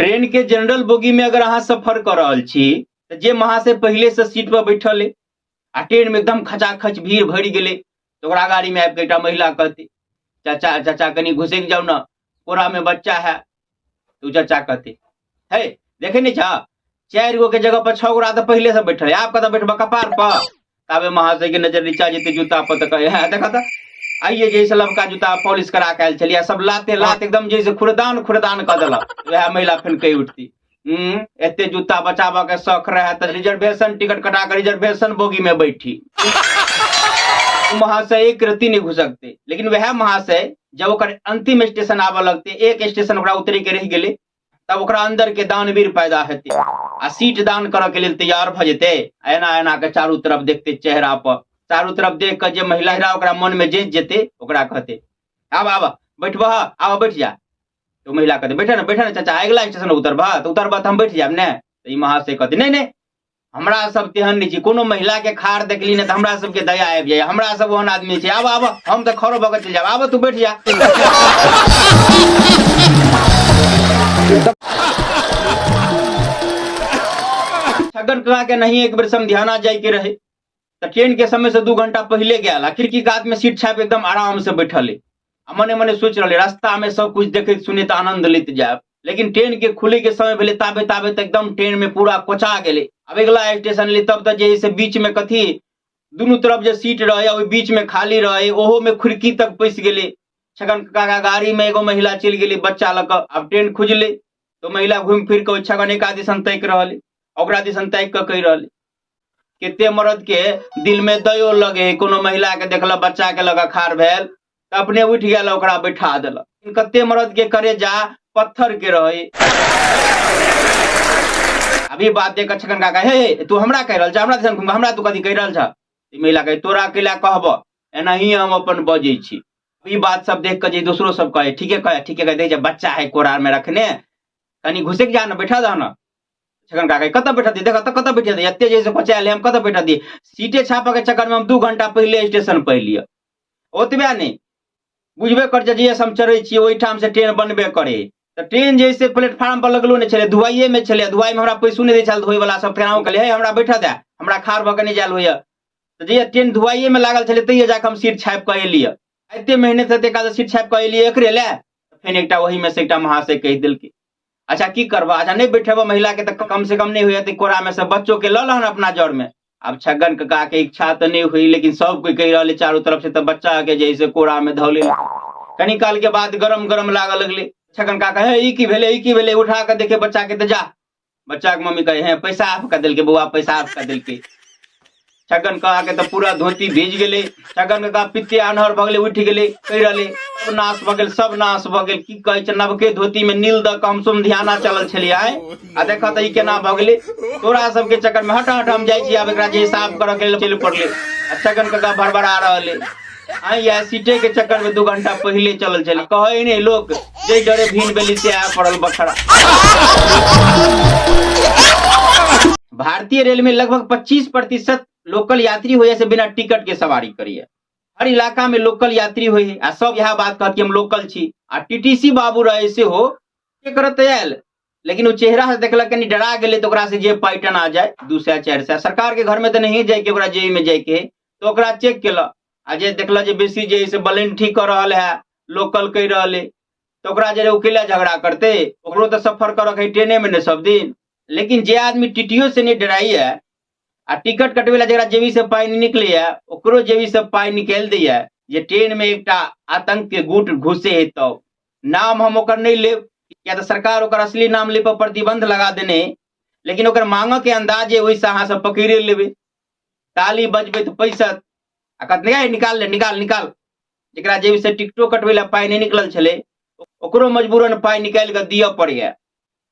Train के general bogie में अगर अहाँ सफर कऽ रहल छी तऽ जे महाशय पहिले से सीट पर बैठल अइ आ ट्रेन में एकदम खचाखच भीड़ भरि गेलै तऽ ओकरा गाड़ी में आबि कऽ एकटा महिला कहतै, चाचा चाचा कनि घुसकि जाउ ने, कोरा में बच्चा है। तऽ ओ चाचा कहतै, हे देखै नहि छह, 4 गो के जगह पर 6 गोरा तऽ पहिले से बैठल है, आब कतऽ बैठबह कपार पर? ताबे महाशय के नजर नीचा जेतै जूता पर तऽ कहै, हँ देखऽ तऽ आइए जे से लबका जूता पॉलिश करा के आयल छलियै, सब लाते लात एकदम जे से खुरदान खुरदान कऽ देलक। वएह महिला फेर कहि उठती, एते जूता बचाबऽ के शौक रहे तऽ रिजर्वेशन टिकट कटा के रिजर्वेशन बोगी में बैठी। महाशय एक रत्ती नहीं घुसकते। लेकिन वएह महाशय जब ओकर अंतिम स्टेशन आबऽ लगते, एक स्टेशन ओकरा उतरे के रहि गेलै, तब ओकरा अंदर के दानवीर पैदा हेतै आ सीट दान करऽ के लेल तैयार भऽ जेतै। आ एना एना के चारू तरफ देखते, चेहरा पर चारू तरफ देख कऽ जे महिला ओकरा मन में जँचि जेतै ओकरा कहतै, आब आब बैठबह, आब बैठ जा। तो महिला कहतै, बैठे ने बैठे ने चाचा, अगिला स्टेशन उतरबह तऽ उतरबह तऽ हम बैठ जायब ने। तऽ ई महाशय कहतै, नहि नहि, हमरा सब तेहन नहि छी, कोनो महिला के खार देखली ने तऽ हमरा सबके दया आबि जाइए, हमरा सब ओहन आदमी छै, आब आब हम तऽ खड़ो भऽ कऽ चलि जायब, आब तू बैठ जा। छगन कका के नहीं एक बेर समधियाना जाय के रहे तऽ ट्रेन के समय से 2 घंटा पहिले गेल आ खिड़की कात में सीट छापि एकदम आराम से बैठल है आ मने मने सोचि रहल, रास्ता में सब कुछ देखैत सुनैत आनंद लैत जायब। लेकिन ट्रेन के खुले के समय भेलै, ताबे ताबे तऽ एकदम ट्रेन में पूरा कोचा गेलै। आब अगिला स्टेशन एलै तब तऽ जे है से बीच में कथी दुनू तरफ जे सीट रहे ओहि बीच में खाली रहे, ओहो में खिड़की तक पैसि गेलै। छगन काका गाड़ी में एगो महिला चलि गेलै बच्चा लऽ कऽ। आब ट्रेन खुजलै तऽ महिला घुमि फिर कऽ ओहि छगन एका दिसन ताकि रहल, ओकरा दिसन ताकि कऽ कहि रहल, कते मर्द के दिल में दयो लगे है, कोनो महिला के देखलक बच्चा के लग खार भेल तऽ अपने उठि गेल ओकरा बैठा देलक। कते मर्द के करे जा पत्थर के रहे। अभी बात देख कऽ छगन काका, हे हे तू हमरा कहि रहल छ, हमरा दिसन घुम, हमरा तू कथी कहि रहल छ? ई महिला कहे, तोरा कैला कहब, एनाही हम अपन बजै छी। ई बात सब देख कऽ जे दोसरो सब कहे, ठीके कहे, ठीके कहे, देख जे बच्चा है कोरा में रखने, कनि घुसकि जा ने, बैठा दह ने। छगन काका, कतऽ बैठा दी, देख तऽ कतऽ बैठा दी, एते जे से कोचायल हम कतऽ बैठा दी, सीटे छापऽ के चक्कर में हम 2 घंटा पहिले स्टेशन पर एलियै। ओतबे नहि बुझबे कर जे हम चढ़ै छियै ओहिठाम से ट्रेन बनबे करे, तऽ ट्रेन जे से प्लेटफार्म पर लगलो नहि छलै, धुआइए में छलै, धुआइ में हमरा पैसो नहि दै छल धोइ वाला सब, फेर हम कहलियै, हे हमरा बैठऽ दे, हमरा खाड़ भऽ कऽ नहि जायल होइए। तऽ जहिया ट्रेन धुआइए में लागल छलै तहिया जाकऽ हम सीट छापि कऽ एलियै। एते मेहनत एते काज सीट छापि कऽ एलियै एकरे लए। फेर एकटा ओहिमे से एकटा महाशय कहि देलकै, अच्छा की करबह, अच्छा नहि बैठेबह महिला के तऽ कम से कम नहि होइए तऽ कोरा में से बच्चो के लऽ लहन अपना जड़ में। आब छगन कका के इच्छा तऽ नहि हुई, लेकिन सब कोई कहि रहल चारू तरफ से तऽ बच्चा के जे से कोरा में धऽ लेल। कनी काल के बाद गरम गरम लागऽ लगलै। छगन काका, हे ई की भेलै, ई की भेलै, उठा कऽ देखे बच्चा के तऽ जा। बच्चा के मम्मी कहे, हे पैसा आफ कऽ देलकै बौआ, पैसा आफ कऽ देलकै। छगन काका के तऽ पूरा धोती भीज गेलै। छगन काका पित्ते आन्हर भऽ गेलै, उठि गेलै, कहि रहलै, सब नाश भऽ गेल, सब नाश भऽ गेल। की कहै छै, नवके धोती में नील दऽ कऽ हम सोमधियाना चलल छलियै आइ, आ देखऽ तऽ ई केना भऽ गेलै। तोरा सबके चक्कर में हट हट हम जाइ छी, आब एकरा जे साफ करऽ के लेल चलि पड़लै। आ छगन काका भड़बड़ा रहल अइ, आइ इएह सीटे के चक्कर में 2 घंटा पहिले चलल छलै। कहै नहि लोक, जे डरे भीन बेली से आय पड़ल बखरा। भारतीय रेल में लगभग 25% लोकल यात्री होइए से बिना टिकट के सवारी करिए। हर इलाका में लोकल यात्री होइए आ सब इएह बात कहत कि हम लोकल छी। आ टीटीसी बाबू रहे से हो के करत आयल, लेकिन ओ चेहरा से देखलक कनि डरा गेलै तऽ ओकरा से जे पाइ टना जाय 200 400, सरकार के घर में तऽ नहिए जाय के, ओकरा जेबी में जाय के है, तऽ ओकरा चेक केलक आ जे देखलक जे बेसी जे से बलेंठी कऽ रहल है, लोकल कहि रहल है, तऽ ओकरा जे ओ केला झगड़ा करते, ओकरो तऽ सफर करऽ के है ट्रेने में ने सब दिन। लेकिन जे आदमी टीटीओ से नहीं डराइए आ टिकट कटबै ला जकरा जेबी से पाइ नहि निकलैए ओकरो जेबी से पाइ निकालि दैए जे ट्रेन में एकटा आतंक के गुट घुसे है, तब नाम हम ओकर नहि लेब, किया तऽ सरकार ओकर असली नाम ले पर प्रतिबंध लगा देने, लेकिन ओकर मांगऽ के अंदाज जे ओहिसँ अहाँ सब पकड़े लेबै, ताली बजबै तऽ पैसा आ कहत नहीं, निकाल ले, निकाल निकाल। जकरा जेबी से टिकटो कटबै ला पाइ नहि निकलल छलै ओकरो मजबूरन पाइ निकालि कऽ दिअ पड़ैए।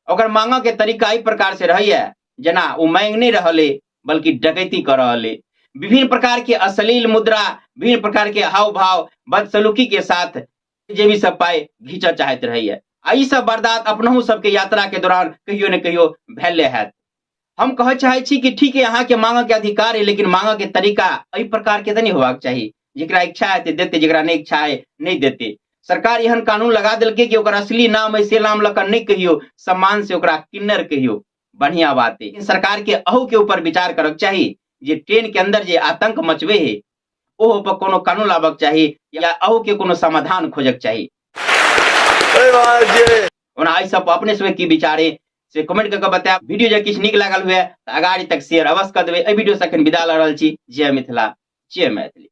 ओकर मांगऽ के तरीका एहि प्रकार से रहैए जेना ओ मांगि नहि रहल अइ बल्कि डकैती कऽ रहल अइ। विभिन्न प्रकार के अश्लील मुद्रा, विभिन्न प्रकार के हाव भाव, बदसलूकी के साथ जेबी सब पाइ घींचऽ चाहैत रहैए। आ ई सब वारदात अपनहु सबके यात्रा के दौरान कहियो ने कहियो भेले हैत। हम कहऽ चाहै छी कि ठीक है अहाँके मांगऽ के अधिकार है, लेकिन मांगऽ के तरीका एहि प्रकार के तऽ नहि होबाक चाही। जकरा इच्छा हेतै देतै, जकरा नहि इच्छा है नहि देतै। सरकार एहन कानून लगा देलकै कि ओकर असली नाम है से नाम लऽ कऽ नहि कहियौ, सम्मान से ओकरा किन्नर कहियौ। बढ़िया बात है। सरकार के अहू के ऊपर विचार करक चाही जे ट्रेन के अंदर जे आतंक मचबे है ओहो पर कोनो कानून लाबक चाही या अहू के कोनो समाधान खोजक चाही। ओना एहि सब पर अपने सबके की विचार है से कमेंट कऽ के बतायब। वीडियो जे किछु नीक लागल हुए तऽ अगाड़ी तक शेयर अवश्य कऽ देबै। एहि वीडियो से अखन विदा लऽ रहल छी। जय मिथिला, जय मैथिली।